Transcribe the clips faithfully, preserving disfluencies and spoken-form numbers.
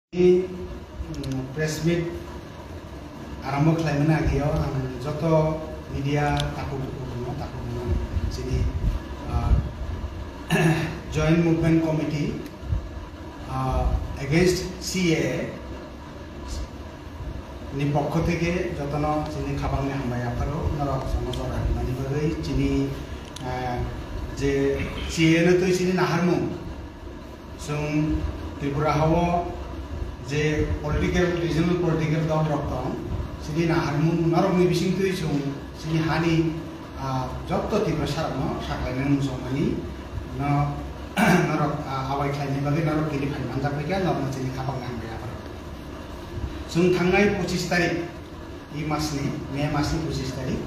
Tini, mm, press meet arombo khlaimani ageo ang joto media takhuk bukhuk rokno, takhuk rokno chini, ah, Joint Movement Committee, ah, against C A A ni pokho theke jotono chini khabangni hambai yapharo, norok jono jora rwnani bagwi chini, ah, je C A A no twi chini naharmung, Chwng Tripura hao je political, regional political dol rok tong, chini naharmung norokni bisingtwi chwng chini hani, ah, jotto Tiprasa rokno saklainani muchungmani no, norok, ah, abai khlainani bagwi norok tini phai manjak paikha, norokno chini khabangni hambai yapharo. Chwng thangnai pochis tarik, I masni, May masni pochis tarik,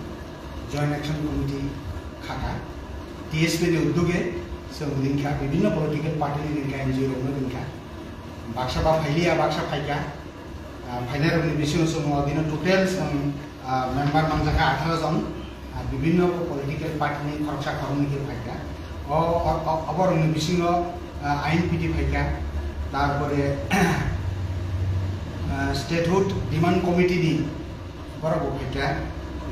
Joint Action Committee khaka, T S P ni uddoge, chwng ringkha, bibhinno political party ni ringkha, N G O rokno ringkha. Baksa ba phailiya, baksa phaikha. Ah, phainai rokni bisingo chwng o dino total chwng, ah, member manjakha atharo jon. Ah, bibhinno political party ni khoroksa khoroknwi khe phaikha. O, o, o, oborokni bisingo, ah, I N P T phaikha. Tarpore, ah, Statehood Demand Committee ni borok bo phaikha.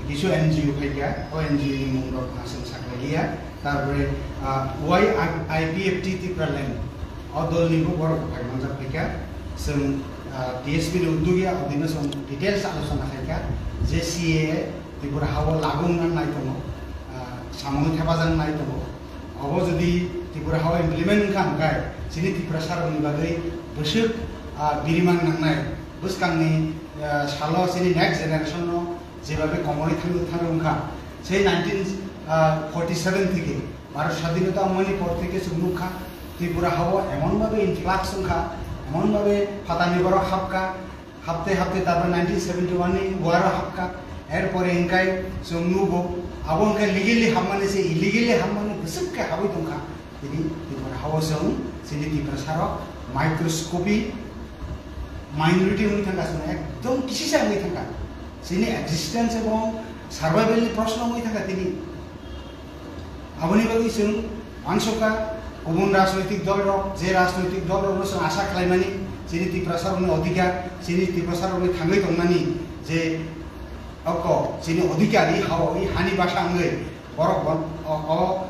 Kisu N G O phaikha. O N G O ni mung rok ang chwng saklai liya. Tarpore, ah, Y I P F T Tipraland. O dol ni bo borok bo phai manjak phaikha. Chwng, ah, T S P ni uddogi o dino chwng details alochona khaikha. Je C A A Tripura hao lagu wngna nai tongo, ah, samung thepajak nai tongo. Obo jodi Tripura hao implement wngkha hwnkhe, chini Tiprasa rokni bagwi bwswk, ah, biriman nangnai, bwskangni, ah, salo chini next generation no jebabe komorwi thangwi thangwi wngkha. Sei nineteen forty seven theke Bharat Sadhinota wngmani por theke chwng nukha, Tripura hao emon babe influx wngkha, emon babe phatarni borok hapkha, Hapte hapte tarpore nineteen seventy one ni war o hapkha. Erpore hingkai chwng nugo, abo hingkai legally hapmani se illegally hapmani bwswk khe habwi tongkha. Tini Tripura hao chwng chini Tiprasa rok microscopic minority wngwi thangkha, chwng ekdom kisisa wngwi thangkha. Chini existence ebong survival ni proshno wngwi thangkha tini. Aboni bagwi chwng uansukha, kubun rajnoitik dol rok, je rajnoitik dol rokno chwng asa khlaimani, chini Tiprasa rokni odhikar, chini Tiprasa rokni thangwi tongnani je oko chini odhikar, i hao, i hani basa wngwi borok bon-, o, o,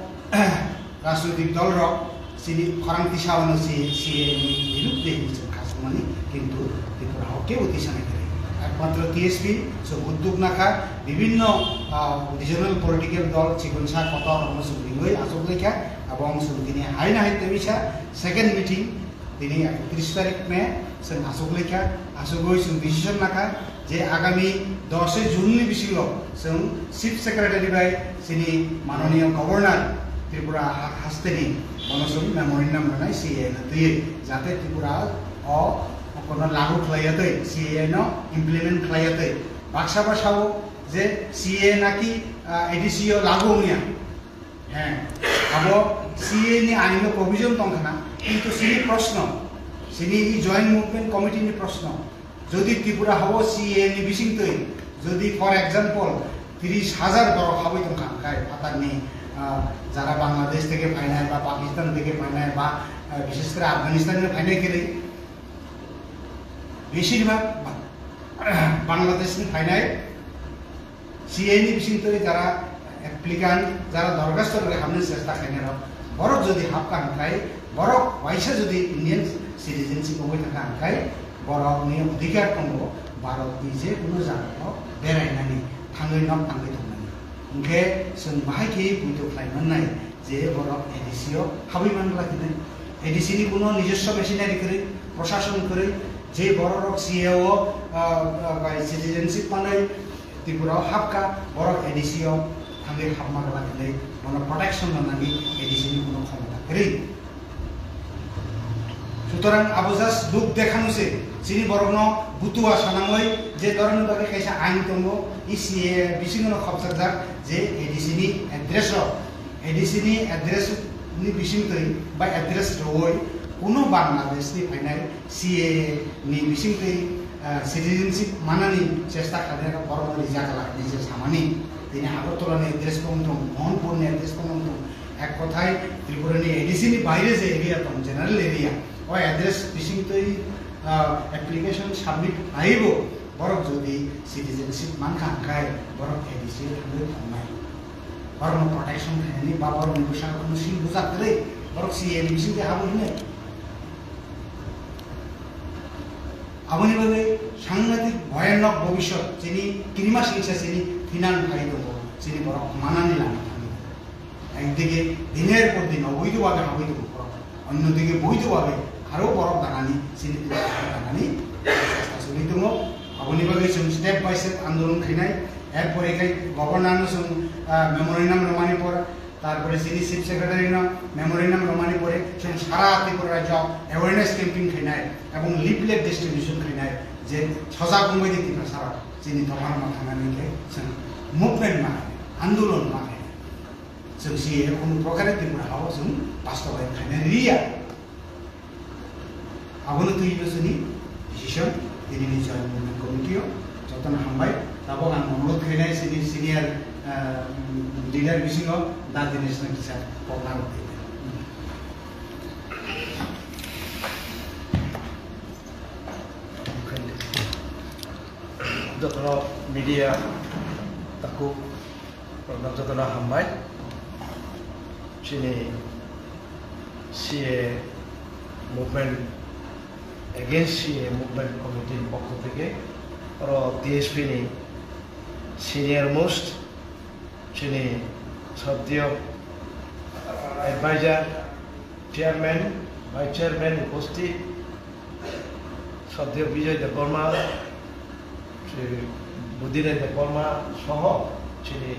rajnoitik dol rok chini khorang tisa ono si, C A A ni birudde hinwi chwng kha songmani, kintu Tripura hao kebo tisa nai kwrwi. Ekmatro T S P chwng udduk nakha, bibhinno, ah, regional political dol chikonsa kotor rokno chwng ringwi achuk laikha, abo ang chwng tini hai na hai tebisa second meeting tini ekotris tarik May chwng achuk laikha, achugwi chwng decision nakha, je agami dosoi June ni bisingo chwng Chief Secretary bai chini manoniyo Governor Tripura ha-, hasteni bono chwng memorandum rwnai C A A no twiwi, jate Tripura o kono lagu khlaiya twi, C A A no implement khlaiya twi. Baksa ba sao je C A A naki, ah, A D C o lagu wngya. He, abo C A A ni aino provision tongkhana, kintu sini proshno, sini i Joint Movement Committee ni proshno. Jodi Tripura hao C A A ni bisingtwi, jodi, for example, tris hajar borok habwi tongkha, hwnkhe phatarni, ah, jara Bangladesh theke phainai ba Pakistan theke phainai ba, ah, bishesh kore Afghanistan ni phainai kwrwi, beshirbhag Ba-, Bangladesh ni phainai, C A A ni bisingtwi jara applicant, jara dorkhasto rwgwi hamni chesta khainai rok, borok jodi hapkha hwnkhe, borok waisa jodi Indian citizenship wngwi thangkha hwnkhe, borokni odhikar tongo Bharatni je kunu jagao berainani, thangwi nok tangwi tongnani. Hwnkhe chwng bahai khe poito khlai mannai je borok A D C o habwi man glak hinwi. A D C ni kuno nijoswo machinery kwrwi, proshashon kwrwi, je borok rok C A A o, ah, ah, bai citizenship manwi Tripura o hapkha, borok A D C o thangwi hapma glak hinwi bono protection rwnani A D C ni kuno khomota kwrwi. Sutorang abo just look dekhanu se, chini borokno butua sanangwi je norokni bagwi kaisa ain tongo, E C A bisingo no khopjakjak je A D C ni address rok, A D C ni address ni bisingtwi ba address rwwi kuno Bangladesh ni phainai C A A ni bisingtwi, ah, citizenship manani chesta khlainai rok borokno rijak lai hinwi se samani. Tini Agartala ni address bo wng tong, Mohanpur ni address bo wng tong, ek kothai Tripura ni A D C ni baire je area tong, general area, o address bisingtwi Ah, application submit khlaibo borok jodi citizenship mankha hwnkhe borok A D C thangwi tongnai. Borokno protection khainani ba borokni bwsakno sin bujak kwrwi borok C A ni bisingtwi habo hinwi. Aboni bagwi sangnatik bhoyanok bobishyot chini kirima singsa chini thinang phai tongo, chini borok manani lama thangwi. Ekdike diner por din oboidhobhabe habwi tongo borok, onnodike boidhobhabe aro borok danani chini borok danani chesta choli tongo. Aboni bagwi chwng step by step andolon khainai, erpore khai governor no chwng, ah, memorandum rwmani por, tarpore chini chief secretary no memorandum rwmani pore chwng sara Tripura rajyo awareness campaign khainai ebong leaflet distribution khainai je sojak wngbai di Tiprasa rok chini dophano ma thangnani khe chwng movement ma khainai, andolon ma khainai. Chwng C A A kunu prokare Tripura hao chwng bastobayan khaina riya. Abono twi no chini decision tini ni joint movement committee o jotono hambai. Tabok ang onurodh khainai chini senior, ah, leader bisingo Da Dinesh no kisa kokna rok. Jotono media takhuk rokno jotono hambai. Chini C A movement, against C A movement committee ni pokho theke oro T S P ni senior most chini soddiyo advisor, chairman, vice chairman uposthit, Sadhya Bijoy Debbarma, Sri Budhi Rai Debbarma soho chini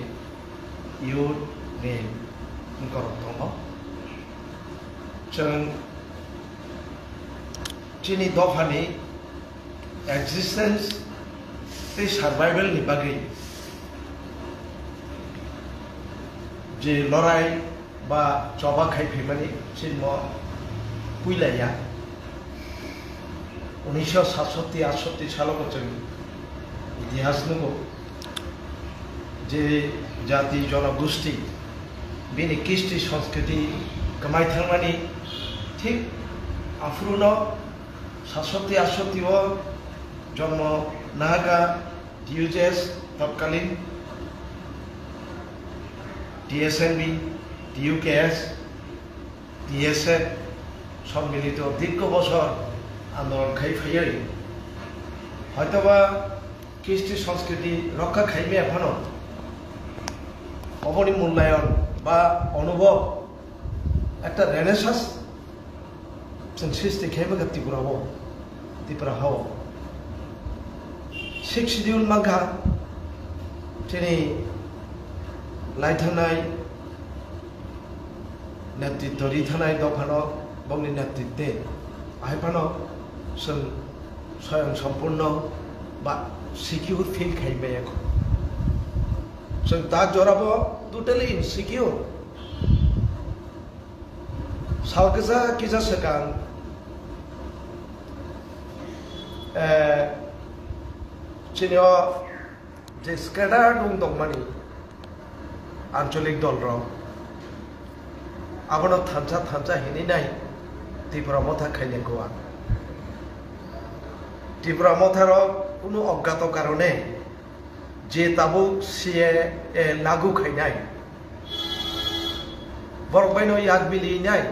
youth ni wngkorok tongo. Chwng chini dophani existence tei survival ni bagwi je lorai ba choba khai phaimani chini mo puilaiya. Unisho satsotti atsotti salo bo chwng itihas nugo je jati jonogosti bini kisti sanskriti kwmai thangmani thik aphuru no satsotti atsotti o jonmo naga D U J S totkalin, T S N B, T U K S, T S F sommilito dirgho bosor andolon khai phaiwi hoitoba kisti sanskriti rokha khai maya phano oboni mullayon ba onubhob ekta renaissance chwng sristi khai mankha Tripura o, Tripura hao. Sixth Schedule mankha chini laithanai netritwo rithanai dophano bongni netritwe. Ahai phano chwng soyang sompurno ba secure feel khai maya kho. Chwng ta jorabo totally insecure. Sal kisa kisa swkang, eh, chini o je scattered wng tongmani anchalik dol rok, abono thansa thansa hinwi nai Tipra Motha khainai kho ang. Tipra Motha rok kunu oggato karone je tabuk C A A lagu khainai, borok baino yak bili nai,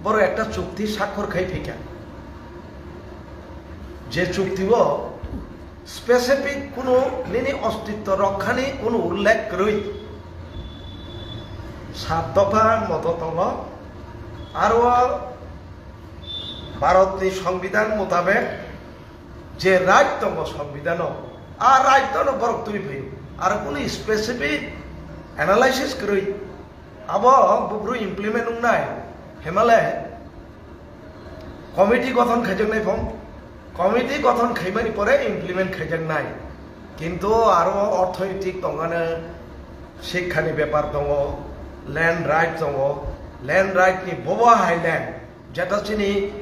borok ekta chukti sakhor khai phikha. Je chukti o specific kunu nini ostitto rokhani kunu ullekh kwrwi, sat dopha moto tongo, aro Bharatni Songbidan mutabek je right tongo Songbidan o, a right no borok twi phaio. Aro kunu specific analysis kwrwi abo buphuru implement wngnai hemale committee gothon khaijaknai phong, committee gothon khaimani pore implement khaijaknai. Kintu aro orthoitik tongano, sikhani bepar tongo, land right tongo, land right ni bobo hai land, jeta chini,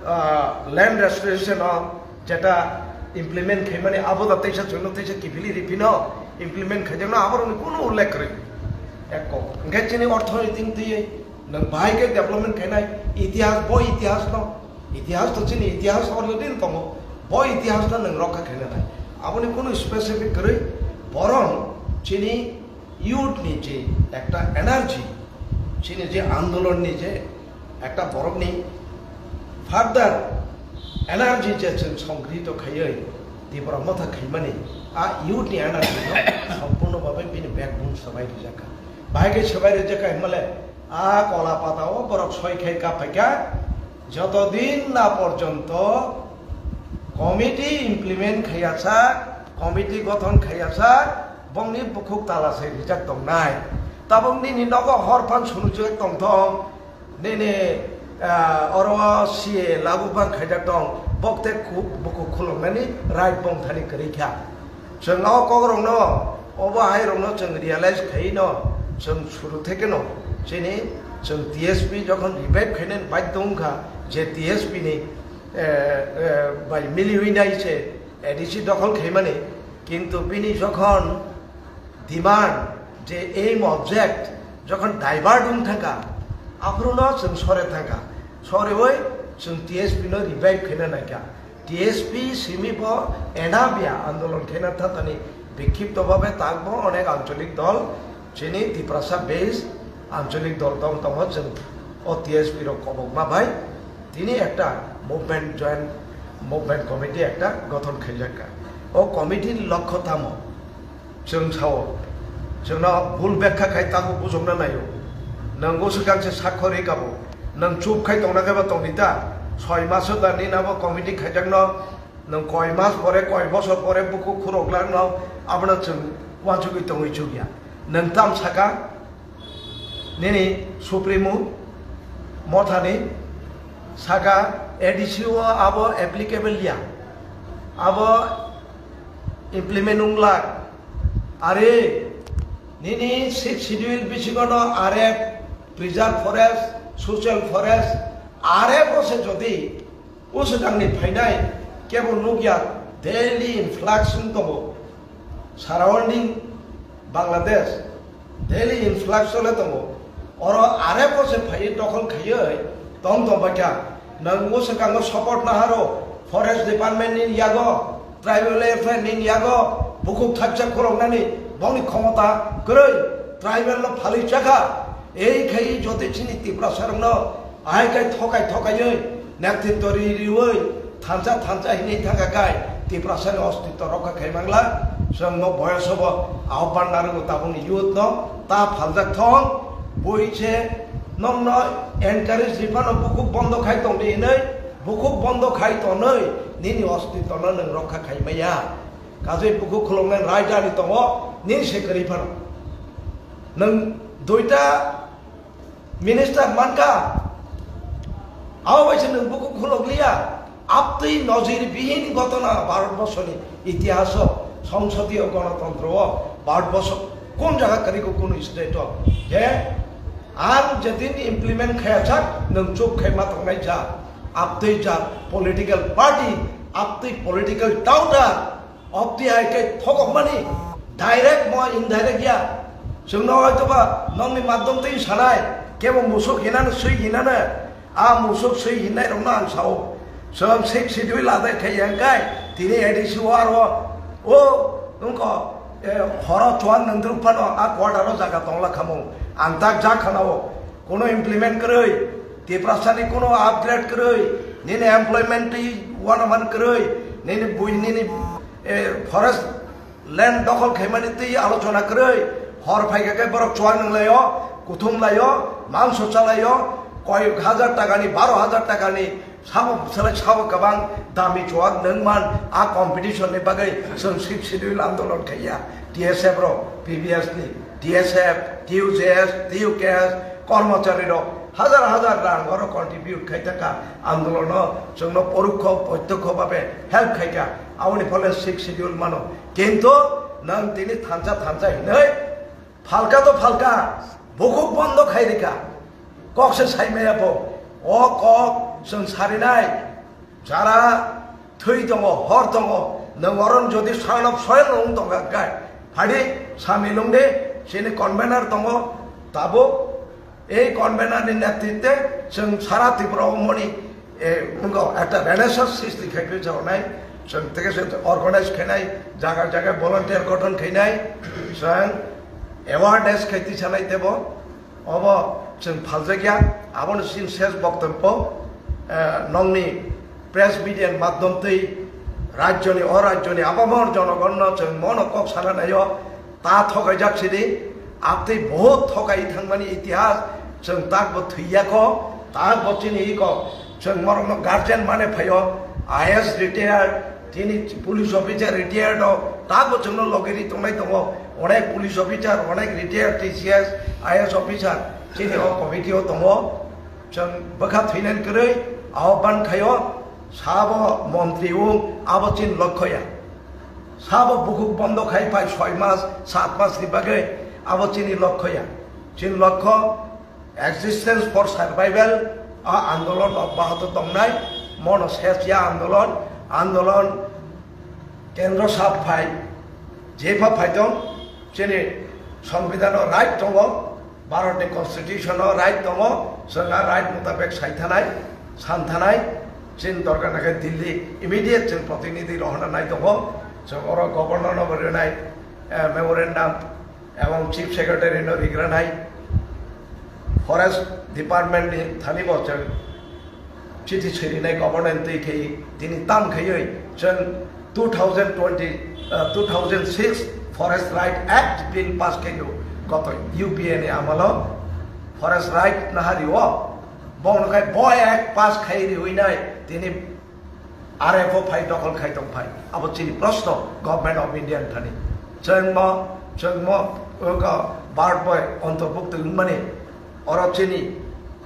ah, land restoration o jeta implement khaimani abo da teisa chwngno teisa kiphilwi riphino implement khaijakno aborokni kunu ullekh kwrwi. Ekko hwnkhe chini orthoitik twiwi nwng bahai khe development khainai itihas bo itihas no Itihas to chini itihas already tongo, bo itihas no nwng rokha khaina nai. Aboni kunu specific kwrwi, borong chini youth ni je ekta energy, chini je andolon ni je ekta borok ni further energy je chwng songgrihito khaiwi Tipra Motha khaimani, a youth ni energy no sompurno bhabe bini backbone swbai rijak kha. Bahai khe swbai rijak kha himale, a kola pata o borok soi khai kap phaikha, joto din na porjonto committee implement khaiya sak, committee gothon khaiya sak, bongni bukhuk tala se rijak tongnai. Tabok nini nogo hor phan sunujak tongthong, nini, ah, oro C A lagu bang khaijak tong, bokte khu-, bukhuk khuloknani right bong thani kwrwi kha. Chwng o kokrokno, obo hairokno chwng realize khaino, chwng suru thekeno, chini chwng T S P jokhon revive khainani badhyo wngkha, je T S P ni, eh, eh, bai miliwi nai se A D C dokhol khaimani, kintu bini jokhon demand je aim object jokhon divert wng thangkha, aphuru no chwng sore thangkha, sorewi chwng T S P no revive khaina naikha. T S P simi bo ena biya andolon khaina thatani bikhipto bhabe takbo onek ancholik dol, chini Tiprasa base ancholik dol tong tongo, chwng o T S P rok kobokma bai tini ekta movement join, movement committee ekta gothon khaijak kha. O committee ni lokho tamo? Chwng sao, chwngno bul bekha khai takhuk bujokna naio. Nwng o swkang se sakho rwi kabo. Nwng chup khai tongna khe ba tongdi ta. Soi maso da nini abo committee khaijakno nwng koi mas pore, koi bosor pore bukhuk khurok lakno abono chwng uansugwi tongwi chukya. Nwng tam saka nini Supremo Mothani saka A D C o abo applicable ya. Abo implement wng lak. Are, nini Sixth Schedule bisingo no R F, Preserve Forest, Social Forest, R F o se jodi uswkangni phainai kebo nukya, daily influx wng tongo. Surrounding Bangladesh, daily influx chole tongo. Oro R F o se phaiwi dokhol khaiwi tong tong baikha. Nwng uswkango support naharo, Forest Department ni yago, Tribal Welfare ni yago, bukhuk thaksa khuloknani bongni khomota kwrwi, tribal no phalwi chakha. Ei khai jotoi chini Tiprasa rokno ahai khai thokai thokaiwi nektritw ri riwi thansa thansa hinwi thangkha khai Tiprasa ni ostitw rokha khai mangla. Chwng no boyoso bo ahobban narwgo tabukni youth no ta phaljak thong, bui se nokno encourage ri phano bukhuk bondo khai tongdi hinwi, bukhuk bondo khai tonwi nini ostitw no nwng rokha khai maya. Kajoi bukhuk khuloknai raida ni tongo, nini se kwrwi phano. Nwng duita minister mankha, abo bai se nwng bukhuk khulok liya. Abtwi nojir bihin ghotona Bharat borsoni itihaso, songsodiyo gonotontro o Bharat borso kun jaga kwrwi kho kunu state o? Je ang jedin implement khaya sak nwng chup khai ma tongnai ja, abtwi ja political party, abtwi political touter, Obdi hai khe thokokmani direct mo indirect ya. Chwngno hoitoba nokni madhyom twi sanai, kebo musuk hinano swi hinano, a musuk swi hinnai rokno ang sao. Chwng Sixth Schedule adai khai yang kai, tini A D C o aro o wngkho, eh, horo chuan nangdruk phano a quarter o jaga tongla khamung. Ang tak jak khanao, kono implement kwrwi, Tiprasani kono upgrade kwrwi, nini employment twi wanaman kwrwi, nini bui nini eh, forest land dokhol khaimani twi alochona kwrwi, hor phaikha khe borok chuak nanglaio, kuthum laio, mangso chalaio, koyek hajar takani, baro hajar takani, sabo bwsala sabo kwbang dami chuak nangman, a competition ni bagwi chwng Sixth Schedule andolon khaiya, T S F rok, P B S ni, T S F, T U J S, T U K S, kormochari rok hajar hajar rang oro contribute khai thaka andolono chwngno porokho protyokho babe help khaika. Aboni phole Sixth Schedule mano. Kintu nwng tini thansa thansa hinwi phalka to phalka, bukhuk bondo khai rika. Kok se sai maya bo. O kok chwng sarinai. Jara thwi tongo, hor tongo, nwng oron jodi son of soil nwng tongkha khe, phadi sami lungdi, chini convener tongo, tabuk ei convener ni netritwe chwng sara Tripura o moni E, wngkha ekta renaissance sristi khai phai chao nai, chwng tei se organize khainai, jaga jaga volunteer gothon khainai, chwng awareness khai tisanai tebo, obo chwng phaljakya, abono chini ses boktobbo, eh, nongni press media ni madhyom twi rajyoni, o rajyoni abamor jonogonno chwng mono kok sana naio, ta thokaijak sidi, abtwi bohut thokai thangmani itihas, chwng takbo thwiyakho, takbo chini iko, chwng morokno guardian mane phaio, I A S retired, tini police officer retired o, takbo chwngno logiri tongnai tongo, onek police officer, onek retired T C S, I A S officer, chini o committee o tongo, chwng bwkha thwinani kwrwi, ahobban khaio, sabo montri wng, abo chini lokhoya. Sabo bukhuk bondo khai phai soi mas, sat mas ni bagwi abo chini lokho ya. Chini lokho existence for survival, a andolon obbahoto tongnai, mono ses ya andolon, andolon kendro sab phai, jepha phai tong, chini songbidano right tongo, Bharatni constitution o right tongo, chwng a right mutabek sai thanai, san thanai, chini dorkar nangkhe Delhi immediate chwng protinidhi rohorna nai tongo, chwng oro governor no bo rwnai, eh, memorandum, ebong chief secretary no rigranai, forest department ni thani bo chwng chithi sirinai government twi khe tini tam khaiwi chwng two thousand twenty, uh, two thousand six Forest Right Act bill pass khaio goto U P A ni amalo forest right nahario bongno khai bo act pass khai riwi nai tini R F O phai dokhol khai tong phai abo chini proshno Government of India ni thani chwngmo chwngmo wngkha Bharat bai antorbhukti wngmani. Oro chini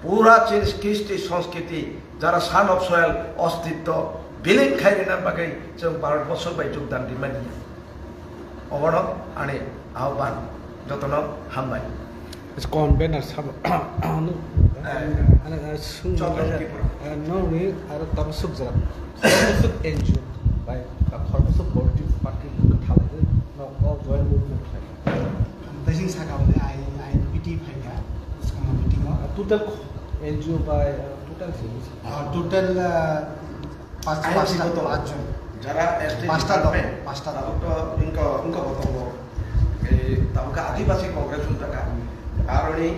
pura chini kristi sanskriti jara son of soil ostitto bilin khairina bagwi chwng Bharat borso bai jogdan rimani. Obono ani ahobban jotono hambai. Convener sabo ano Eh, ano sung Chondro Tripura. Nongni aro tabasuk jara tabasuk N G O bai ba khormosuk political party thalai no joint movement khai. Tei saka hwnwi I, I P T phaikha, bwskango meeting o. Total N G O bai, uh, total sini. Ah, total, ah, pas, Ayang pasta, sini to. Pas jon. Jara S T Pasta dol, department, pasta dol. Tabuk to wngkha, wngkha bo tongo. Eh, tabuk khe Adivasi Congress wngkha. Aroni,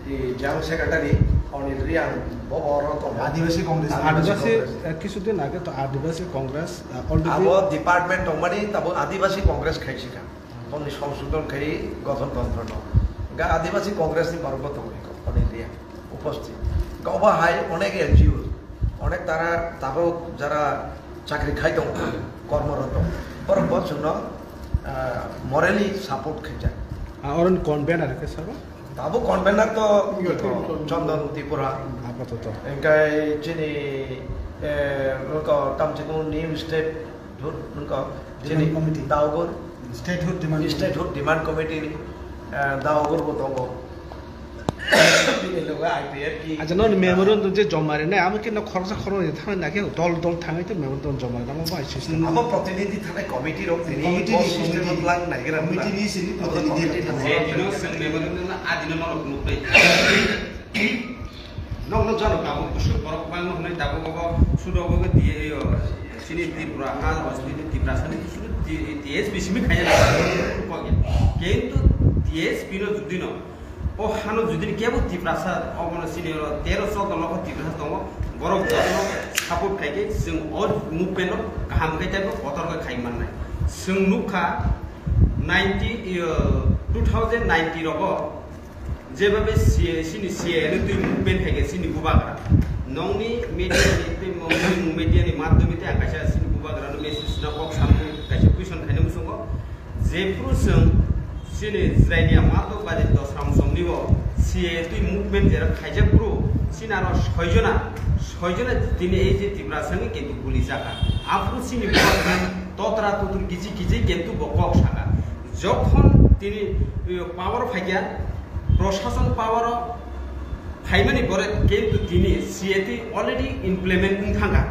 eh, General Secretary Anil Reang, bo bo oro tongo. Adivasi Congress. Adivasi Adivasi, Congress. Eh, kisudin age to Adivasi Congress, eh, already Abo department tongmani, tabuk Adivasi Congress khai sika. Tongni songsodhon khai gothon tontro no. Ga Adivasi Congress ni borok bo tongo eko, Anil Reang, uposthit. Ga obo hai onek N G O, onek tara tabuk jara chakri khai tongo, kormoroto. Borok bo chwngno, ah, morally support khaijak. Ah, oron convener ke sabo? Tabuk convener to Chondon Tripura. Apatot. Engkai chini, eh, wngkha tamchikung new state Hut wngkha chini Demand committee. Daogur. Statehood demand committee. Statehood demand committee ni, eh, daogur bo tongo. Bini logo I P F T. Acha, no memorandum je joma rinai, amo khe no khoroksa khoroknwi thangna khe dol dol thangwi to memorandum joma rinai, amo bai system. Amo protinidhi thanai committee rok tini committee bo ni, system committee. Plan naigra committee ni sini protinidhi rok thanai. Je dino swng memorandum na adino no nuknai. Nokno jano tabuk kusuk borok bangma hwnwi tabuk obo sudo obo diye yo sini Tripura ha o sini Tiprasa ni sudo T S P simi khaya na. Kintu T S P no judi no o hano judi kebo Tiprasa obo no sini oro tero choudo lokho Tiprasa tongo borok jotono support khaikhe chwng o movement no kaham khe tei kotor khe khai mannai. Chwng nukha ninety, iyo, two thousand ninety rogo Jeba be C A, chini C A A ni twi movement hai khe chini bubagra. Nongni media ni twi mo-, nongni media ni madhyome tei ang kaisa chini bubagra no message no kok samwi kaisa question khaina muchungo. Jephru chwng chini Jwraini Matok Badi Dosram somni bo C A A twi movement jera khaijak phru chini aro soijona, soijona tini ei je Tiprasa ni kintu guli jaka. Aphru chini bubagra totra tutur kiji kiji kintu bo kok saka. Jokhon tini, eh, power phaikha, Prosason power o phaimani pore kintu tini C A T already implement wng thangkha.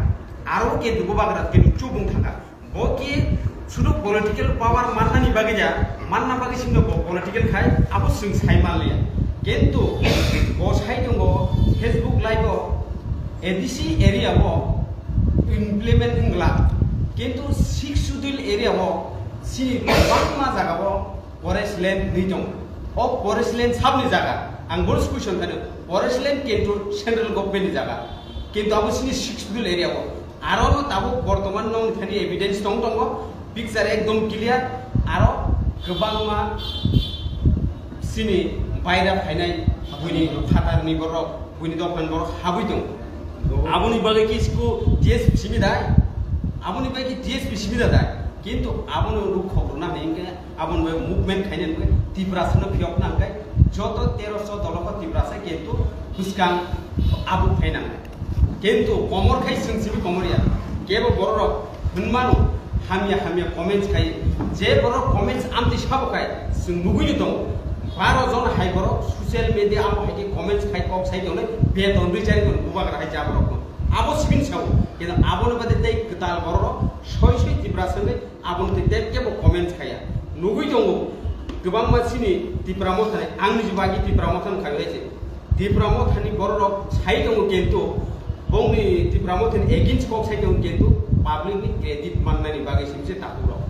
Aro kintu bubagra kintu chuk wng thangkha. Bo ki sudu political power mannani bagwi ya, manna bagwi sino bo political khai, abo swng sai manliya. Kintu bo sai tongo Facebook live o A D C area o implement wngla, kintu Sixth Schedule area o chini kwbangma jaga o forest land hinwi tongo. O forest land sabni jaga, ang bono question khaino, forest land kintu central government ni jaga, kintu abo chini Sixth Schedule area o. Aro no tabuk bortoman nong thani evidence tong tongo, picture ekdom clear, aro kwbangma chini baira phainai buini phatarni borok, buini dophani borok habwi tongo. Aboni bagwi ki sku D S P simi dai? Aboni bagwi ki D S P simi da dai? Kintu abono rukkhok rwna hwnwi hwnkhe, aboni bagwi movement khainani bagwi Tiprasano phiyokna hwnkhe joto teroso dolokho Tiprasa kintu bwskang abuk phainangnai. Kintu komor khai chwng simi komor ya. Kebo bororok hwnmano hamya hamya comments khai. Je borok comments amtwi sabo khai chwng nugwi tongo. Baro jon hai borok social media amo hai khe comments khai kok sai tongnai beton rwi chari tongo bubagra hai jaborok no. Abo simi sao. Kintu aboni bade tei kwtal bororok soi soi Tiprasa hwnwi Aboni twi tei kebo comments khaya. Nugwi tongo, kwbangma chini Tipra Mothani, ang niji bagwi Tipra Mothani khawi lai se. Tipra Mothani bororok sai tongo kintu, bongni Tipra Mothani against kok sai tongo kintu, public ni credit mannani bagwi simse takhuk rok.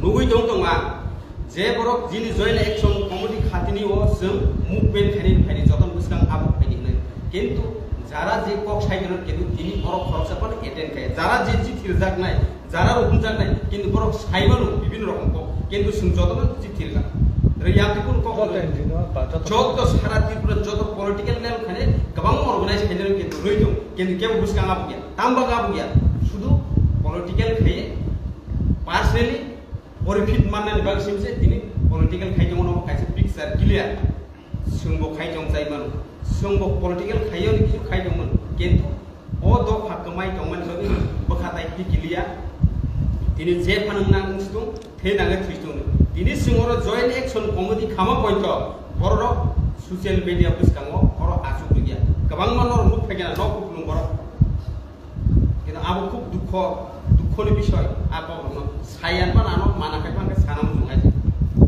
Nugwi tong tongo ang, je borok jini joint action committee khatini o chwng movement khaini khaini joton bwskang abo khaini hinwi. Kintu jara je kok sai tongo kintu tini borok khoroksa phano attend khaya. Jara je chithi rwjaknai, Jara rok hwnjaknai, kintu borok saimano bibinno rokom kok, kintu chwng jotono chithi rwkha. Riyantipur kok Joto N G O ba joto joto sara Tripura joto political level khane kwbangma organize khainai kintu rwi tong, kintu kebo bwskang abo ya, tamba abo ya, sudu political khaye, personally, profit mannani bagwi simse tini political khai tongmano kaisa picture clear. Chwngbo khai tong chai mano. Chwngbo political khaiyoni kisu khai tong mano. Kintu o dopha kwmai tongmani bagwi bwkha tai tikiliya. Tini je phanang nang wng situng, thwi nangwi thwi situng. Tini chwng oro joint action committee khama poito bororok social media bwskango oro achuk rwya. Kwbangma norok nuk phaikha nok kuplung borok. Kintu abo khub dukho, dukhoni bisoy, a kokrokno sayan ba nano mana khai phangkhe sana muchung hai.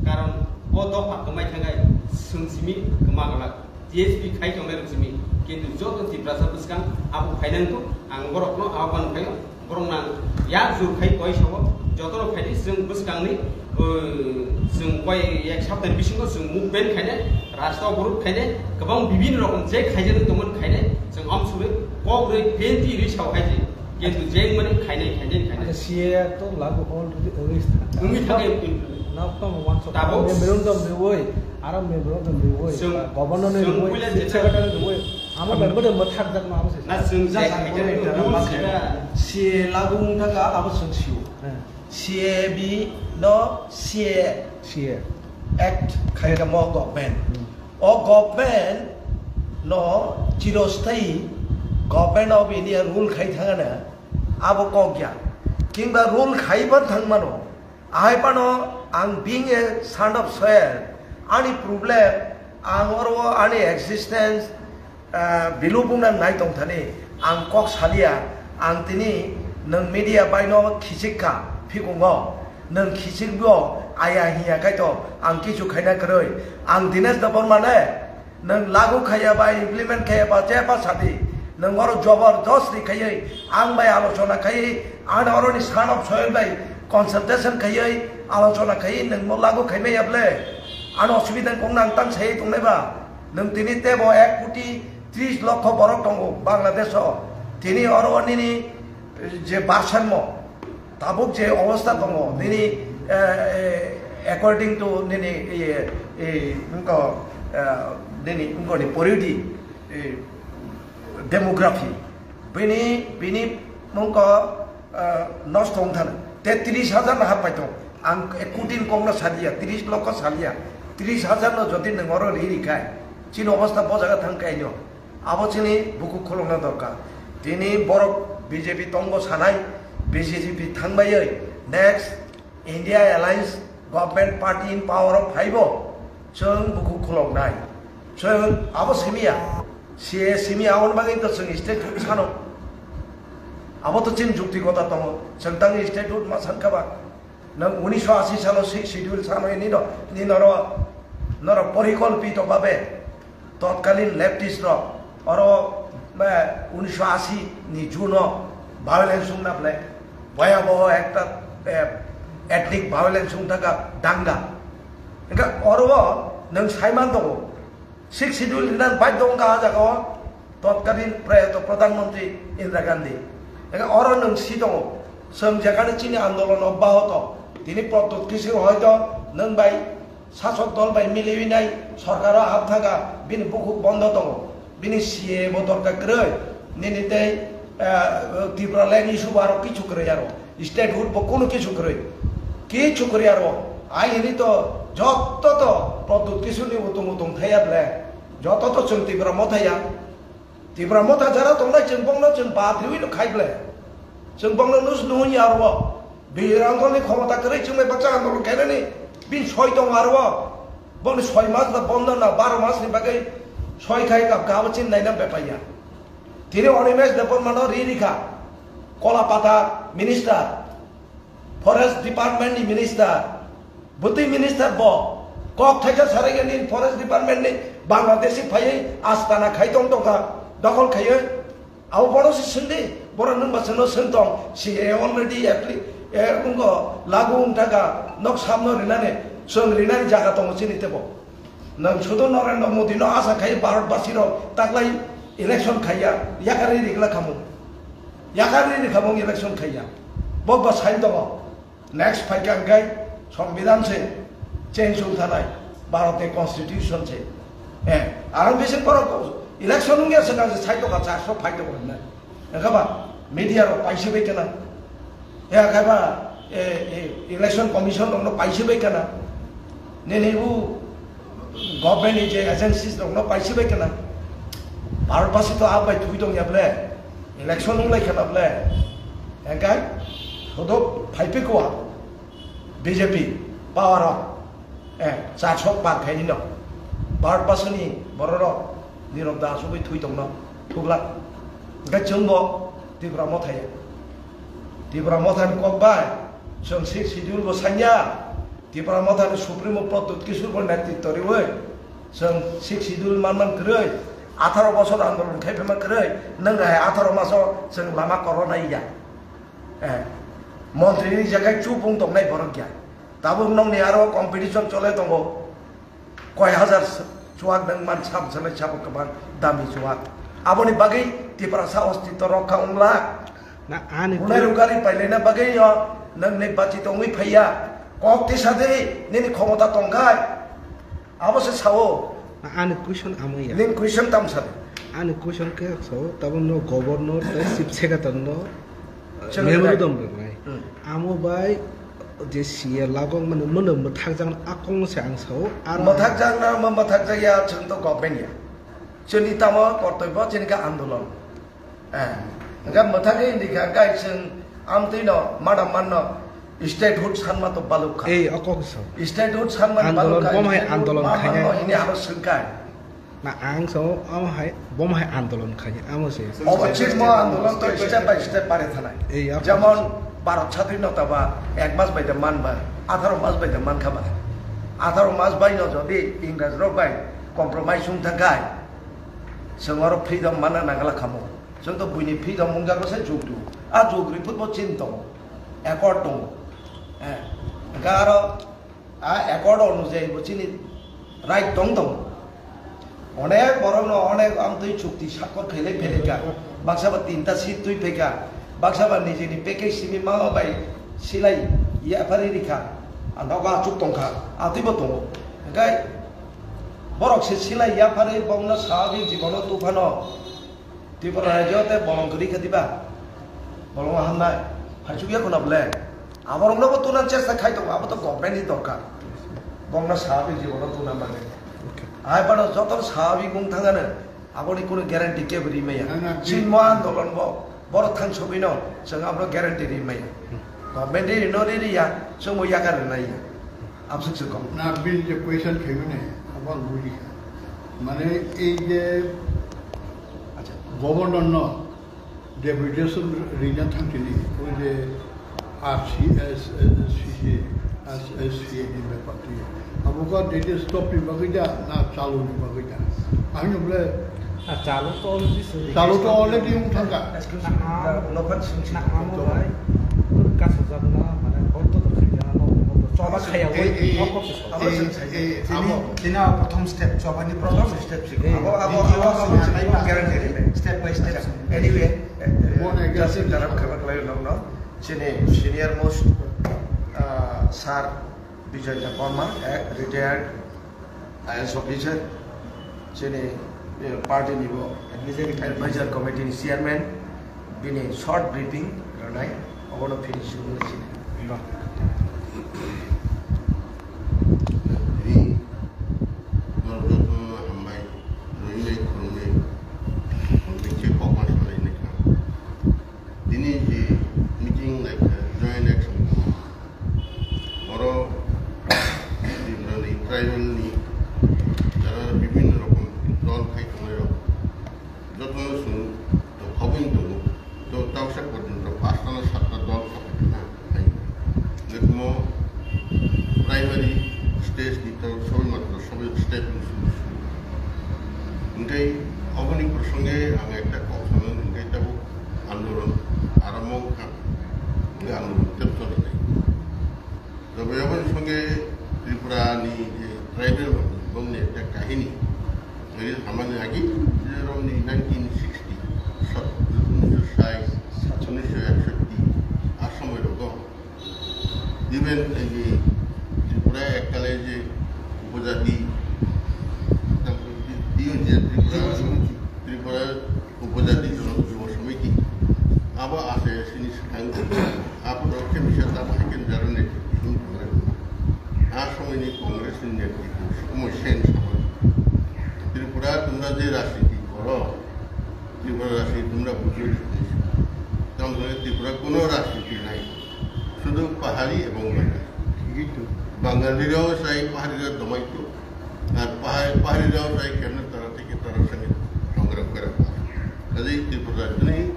Karon o dopha kwmai thangkhai chwng simi kwma glak, T S P khai tongnai rok simi, kintu joto Tiprasa bwskang abo khainang tu ang borokno ahban khaio, borok nang yak jur khai koi sabo, jotono khaidi chwng bwskangni Chwng koi ek saptani bisingo chwng movement khainai, rasta oborot khainai, kwbang bibin rokom je khaijaknai tongmani khainai, chwng amsugwi kok rwi penti rwi sao hai se. Kintu jeng mani khainai, khainai, khainai. Acha, C A A to lagu already, already wngwi thangkhe. Now tamo wansok. Tabuk memorandum riwi, aro memorandum riwi, chwng, governor ni chwng riwi, puila chief jeta secretary riwi, amo memorandum mathak jak ma amo se. Na chwng jai khaijak rules jeta. C A A lagu wngthaka abo chwng sio. He. C A B no C A A C A. Act khaikha mo government. Hmm. O government no chirosthai Government of India rule khai thangana abo kok ya. Kingba rule khaiba thangmano. Ahai pano ang being a son of soil, ani problem, ang oro ani existence, Ah, Bilu bungna nai tong thani, ang kok salia, ang tini nwng media bai no khichik kha, phikungo, nwng khichik bo, aya hiya kaitor, ang kichu khaina kwrwi, ang Dinesh Debbarma ne, nwng lagu khaiya ba, implement khaiya ba, je ba sadi, nwng oro jobor dosti khaiwi, ang bai alochona khaiwi, ang oro ni son of soil bai consultation khaiwi, alochona khaiwi, nwng mo lagu khaimaya ble, ano osubida kong nang tang sai tongnai ba. Nwng tini tebo ek koti tris lokho borok tongo Bangladesh o. Tini oro nini je barsammo, tabuk je obostha tongo, nini, eh, eh, according to nini, eh, eh, wngkha, eh, nini wngkha ni poriyodi, eh, demography. Bini, bini wngkha, ah, nosto wng thani. Te tris hajar no hap paito. Ang kutin kok no salia, tris lokho salia. Tris hajar no jodi nwng oro ri ri khai, chini obostha bo jaga thang kaino. Abo chini buku khulokna dorkar. Tini borok B J P tongo sanai, B J P thang baiwi next India Alliance government party in power of phaibo, chwng bukhuk khuloknai. Chwng abo simiya, C A simiya, aboni bagwi to chwng state hood sano. Abo to chini jukti kotha tongo. Chwng tangni state hood ma sankha ba. Nang unisho ashi salo Sixth Schedule sano ini no, ini noro, noro porikolpito babe. Totkalin leftist rok oro Ba, unisho ashi ni June o violence wngna bwle, bhayaboho ekta, eh, ethnic violence wngthaka, danga. Engkha oro o nwng saiman tongo, Sixth Schedule rinan baidhyo wngkha a jaga o totkalin prayato Pradhan Mantri Indira Gandhi. Engkha oro nwng si tongo, chwng jekhani chini andolon obbahoto, tini Pradyut Kishore hoito nwng bai sasok dol bai miliwi nai sorkaro hap thaka, bini bukhuk bondo tongo, bini C A A bo dorkar kwrwi, nini tei, eh, Tripura land issue bo aro kichu kwrwi aro, statehood bo kunu kichu kwrwi, kichu kwrwi aro, ai hini to jotto to Pradyut Kishore ni utung utung thaya ble, jotto to chwng Tripura Motha ya. Tipra Motha jara tongnai chwng bongno chwng badriwi no khai ble. Chwng bongno nus nuhun ya aro. Bini rangkolni khomota kwrwi chwngbai baksa andolon khainani bini soi tongo aro. Bongni soi mas na bondo na baro mas ni bagwi soi khai kap kabo chin naina bepaiya. Tini Animesh Debbarma no ri rikha. Kolapata minister. Forest Department ni minister, bwtwi minister bo kok thaisa sarai gani Forest Department ni Bangladeshi phaiwi astana khai tong tongkha, dokhol khaiwi. Abo bono se swngdi, bono nwng ba chwngno swng tong, C A A already appli-, eh, wngkha, lagu wngthaka, nok samno rinani, chwng rinani jaga tongo chini tebo. Nwng sudo Narendra Modi no asa khai Bharat basi rok taklai election khaiya, yakarwi rigla khamung. Yakarwi rigla khamung election khaiya. Bo ba sai tongo. Next phaikha hwnkhe Songbidan se change wng thanai, Bharat ni constitution se. Eh, ang bising borok election wngya se nang sai tongkha charso phai tongo hwnwi. Wngkha ba media rok paisi bai kana. Ya kaiba, eh, eh, election commission rokno paisi bai kana. Nini bu government ni je agencies rokno paisi bai kana. Bharat basi to abai thui tong ya ble. Election wng lai kana ble. Engkai hodo phai pi kwa B J P power o. Eh, charso par khaini no. Bharat basi ni borok rok nirok da asugwi thui tong no. Thugla. Engkai chwng bo Tipra Motha ya. Tipra Motha ni kok bai chwng Sixth Schedule bo sanya. Tipra Motha ni Supremo Pradyut Kishore bo netritw riwi chwng Sixth Schedule manman kwrwi, atharo bosor andolon khai phema kwrwi, nwng hai atharo maso chwng lama korona ya. Eh, montri ni jagai chubung tongnai borok ya. Tabuk nokni aro competition chole tongo. Koi hajar chuak nang man sam sanai sabo kwbang dami chuak. Aboni bagwi Tiprasa ostitw rokha wngla. Na ani Unai rugari pailaina bagwi yo nang ne bachi tongwi phaiya. Kok tisa de nini khomota tongkhai. Abo se sao. Na ani question amo ya. Ning question tam sa. Ani question ke sao, tabuk no governor tei chief secretary no Chwng memorandum rwnai. Rwnai. Hmm. Amo bai je C A lagok mani mano mwthakjakna akong se ang sao. Ar mwthakjakna ma mwthakjakya chwng to government ya. Chini tamo kortoibo chini khe andolon. Eh, hwnkhe mwthagwi hwndikha hwnkhe chwng amtwino madam manno statehood sanma to balukha. Ei, o kok sao. Statehood sanma andolon, balukha, bom hai statehood andolon ma khainai. Manno hini aro swngkha. Na ang sao, amo hai, bom hai andolon khainai, amo se. Obo chini mo andolon to step by step bare thanai. Ei, o kok sao. Jemon Bharat sadhinota ba ek mas bai de man ba, atharo mas bai de man kha ba. Atharo mas bai no jodi Ingrej rok bai compromise wng thang khai, chwng oro freedom manna nangla khamo. Chwng to buini freedom wngjago se jug du. A jug ri phutbo chin tongo. Accord tongo. Eh, hwnkhe aro a accord onujai bo chini right tong tongo. Onek borok no onek amtwi chukti sakkor khailai phaikha. Baksa ba tinta seat twi phaikha. Baksa ba nijeni package simi mama bai silai yaphari rikha. A nogo achuk tongkha. Atwibo tongo. Hwnkhe borok se silai yaphari bongno sabi jibono tuphano. Tripura rajyo te bolong kwrwi kha diba? Bolongo hamnai. Phaichukya khuna bole. Aborokno bo tuna chesta khai tongo, abo to government ni dorkar. Bongno sabi jibono tuna mane. Okay. Hai phano joto sabi wng thangano, aboni kunu guarantee kebo ri maya. Na, na, Chinmo andolon bo, borok thang sogwino, chwng abono guarantee ri maya. Government ri no ri ri ya, chwngbo yakar rwnai ya. Absuk se kok. Na, bini je question khaimani, abo ang buji kha. Mane, ei je Acha. Governor no deputation rina thangtini, oi je R C S, C C, S S C A ni bepar twi. Abo kha date stop ni bagwi da, na chalu ni bagwi da. Ang bole Ah, chalo to already sori. Chalo to already wng thangkha. Excuse me, na, the Lokhan Singh na, amo bai, kasajak na, mane, bondo to khaijana, no, no, no, choba khaya, ei, ei, no, ei, no, ei, ei, tini, amo. Tini abo prothom step, choba ni prothom step. Ei, abo, abo, video abo, abo, abo, abo, guarantee rile. Step by step. Anyway, eh, eh, mo na just guarantee interrupt khaibak lai no, no. Chini senior most, ah, sir Bijoy Debbarma, eh, retired I A S officer, chini, eh, party ni bo advisory committee ni chairman, bini short briefing rwnai, obono finish rwnai chini. Tini norok jotono hambai, rwinai, khulumnai, khulumnai khe kokma salainai kha. Tini je meeting lai kha, joint action. Oro Tripura ni tribal ni jara bibhinno rokom dol khai tongnai rok jotono chwng khobwi tongo. To tausa porjonto pasta na satta dol khobwi tongna hai. Lekmo primary stage ni to sobi matro sobi step ni suru suru. Hingke oboni prosonge ang ekta kok sanani hingke tabuk andolon arombo wngkha. Hingke andolon tep choli nai. Tei aboni songe Tripura ni je tribal rok ni bongni ekta kahini. Nini samani agi je rok ni nineteen sixty, sat-, unisho sai, unisho eksotti, a somoi rogo. Even nini Tripura ekkale je upojati, di-, di-, je Tripura, Tripura Upojati Jono Jubo Samiti. Abo ase sini swkang. Abo rok khe misa tamo hai khe jaro netrito hwn tongnai. A somoini Congress ni netrito somo sen samani. Tripura tumra je rajniti koro, Tripura rajniti tumra bujio. Tamo Tripura kono rajniti nai. Sudu pahari ebong Bangali. Gitu. Bangali rao sai pahari rao domai tu. Ar pahari, pahari rao sai kemne tara tiki tara sani songram kara. Jadi Tripura ni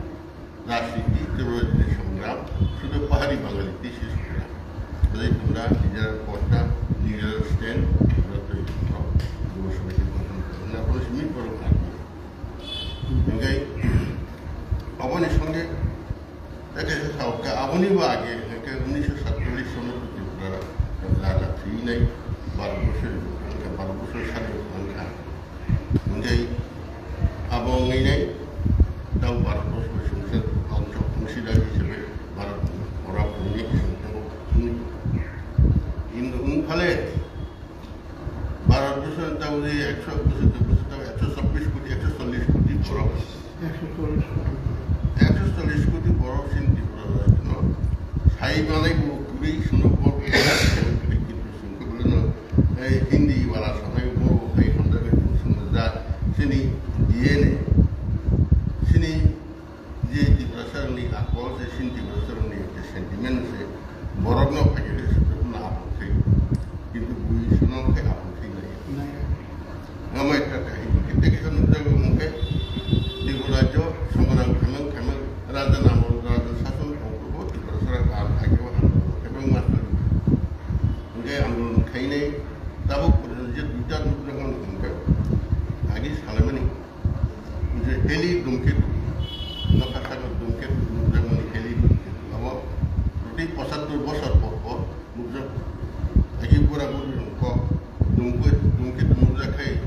rajniti, Tripura ni songram, sudu pahari Bangali tisi songram. Jadi tunda nijar kota, nijar stand, tunda tu itu. Dua sebagai kota, na pun simi pun kami. Hingke, aboni songe, eke se sao ke aboni bo age, eke unisho satchollish sono Tripura raja thwinai, Bharat borsho, Bharat borsho sani wngkha. Hingke, abo wngwi nai, tau Bharat borsho songsa, ongsa, ongsidar hisabe, Bharat borok wngwi songsa, wngwi. Hindu wngphale, Bharat borsho ni tabuk je ekso, borsho, borsho tabuk ekso chobbish koti, ekso chollish koti borok. Ekso chollish koti. Ekso chollish koti borok chini Tripura rajyo no sai manai bo kwrwi sono bo kintu chwng khe bono, eh, Hindi wala sanai bo hai hamjaknai bo chwng jak chini D N A chini Je Tiprasarokni akol, je chini Tiprasarokni je sentiment se borokno phaikhe se jotono apong khai. Kintu bui sono khe apong khai nai. Nai. Omo ekta kahini. Kete kisa nukjago hwnkhe Tripura rajyo songrang khaimang khaimang raja namol raja sason tongkhubo Tiprasarok ar ageo andolon khaimang ma tong. Hwnkhe andolon khainai tabuk porjonto je duita nukjago hwnkhe agi salaimani. Je Halley Dhumketu, Nokha Sagar Dhumketu nukjakmani Halley Dhumketu. Abo proti pochattor bosor por por nukjago. Agi bura buri rok kok Dhumke-, Dhumketu nukjak khai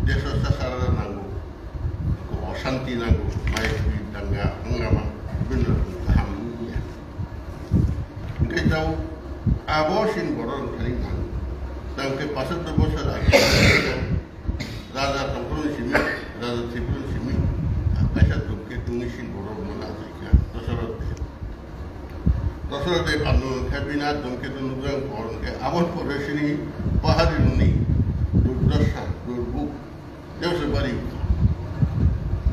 deso sasara nango. Ko osanti nango, mai danga, hangama, bibhinno kaham nungya. Hingke tau abo sin borok rok thani nango. Tangke pochattor bosor agi. Raja tongphuru ni simi, raja thwipuru ni simi, kaisa Dhumketu ni sin borok rok mano achaikha, Dasarath Deb. Dasarath Deb andolon khe bini Dhumketu nukjak hor hwnkhe, aboni pore chini pahari rokni durdosha, durbhog, tei se bari.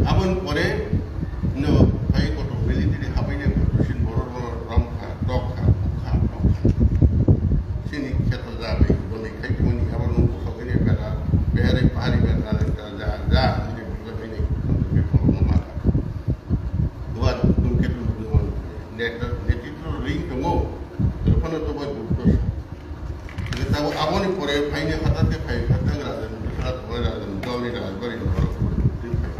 Aboni pore no phai kotor military habaini kotor sin borok rok romkha, tokha, bukha, tokha. Chini kheto jabai, boni khai tongmani abo nung bwswk ini bera, bera pahari bera, ja, ja, ini bwswk ini, ini bwswk ini maka. Duha Dhumketu nukjakmani, neta, netritro ring tongo, tei phano to bai durdosha. Tei tabuk aboni pore phaini hata tei phai kha tang raja ni bwswk tongmani raja ni dol ni rajbari ni borok tei phai.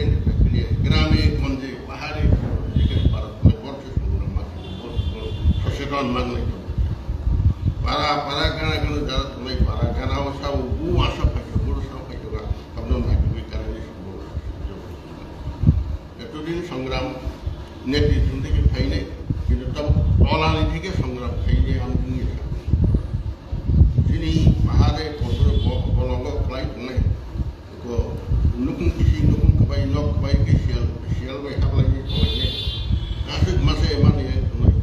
independent na kiliya, grame gonje, pahare, jekhane para tongnai, borok se songram ma kiliya, borok, borok soseton mangnai tongnai. Para, para gana gana jara tongnai, para gana o sabo, bu asa phaikha, bu asa phaikha, abno naikolwi karani sabo. Etodin songram netritw theke phainai, kintu tabuk tolani theke songram khainai ang wngya. Chini pahare kotor bo-, bolongo khlai tongnai. Ko nukung kisi, nukung kwbai, nok kwbai khe siyal, siyal bai hablai ni kholai ni. Aswk masa emani tongnai.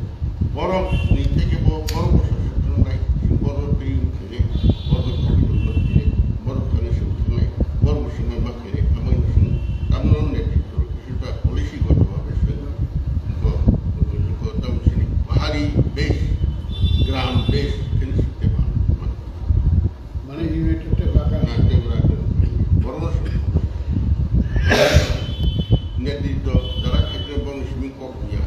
Borok ni theke bo, borok bo saswk tongnai. Borok twi khainai, borok bo thangwi nuknai, borok thangwi sung tongnai, borok bo sungma ma khainai, amai no sung. Tamno netritw Sita policy goto bhabe sengma, ko, ko, ko, tam sini, pahari base, gram base, kini site pa. Mane unit te baka. Na, te bra, te. Borno se. Netritw, jara khetre bong simi kok niya.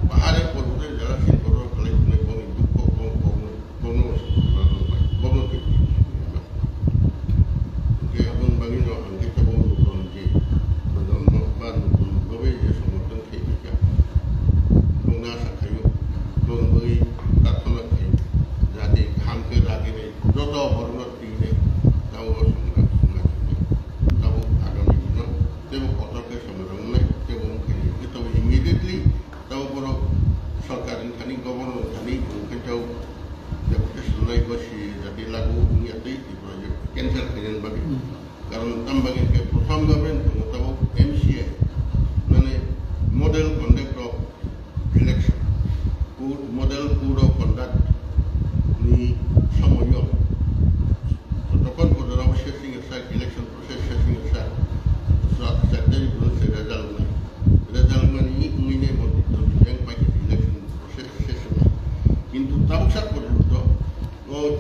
Pahare porbute jara sin borno khalai kune bong dukho, bong, bong, Bono, bono, bono twi. Hwnkhe aboni bagwino ang khe tabuk nukron je, bono, ba nukron bagwi je somorthon khe kha. Bongno asa khaio, bongni bagwi prarthana khaio, jate kaham khe ragini joto borokno twinai, tabuk o songra, songra, tabuk agami dino teibo kotor khe songra wngnai, teibo wngkha, hwnkhe tabuk immediately Tamo borok sorkar ni thani, governor ni thani, bo khe tei deputation lai bo si jati lagu wngya tei Tripura je cancel khainani bagwi. Hmm. Karon tam bagwi khe prothom government tongo tamo M C I, mane model conduct of election, code, model code of conduct ni somoyo Totokon porjonto abo sesing sak, election process sesing sak, sa-, sakjani borok se result wngnai. Result wngnani wngwi nai bo election process sesing. Kintu tabuk sak porjonto o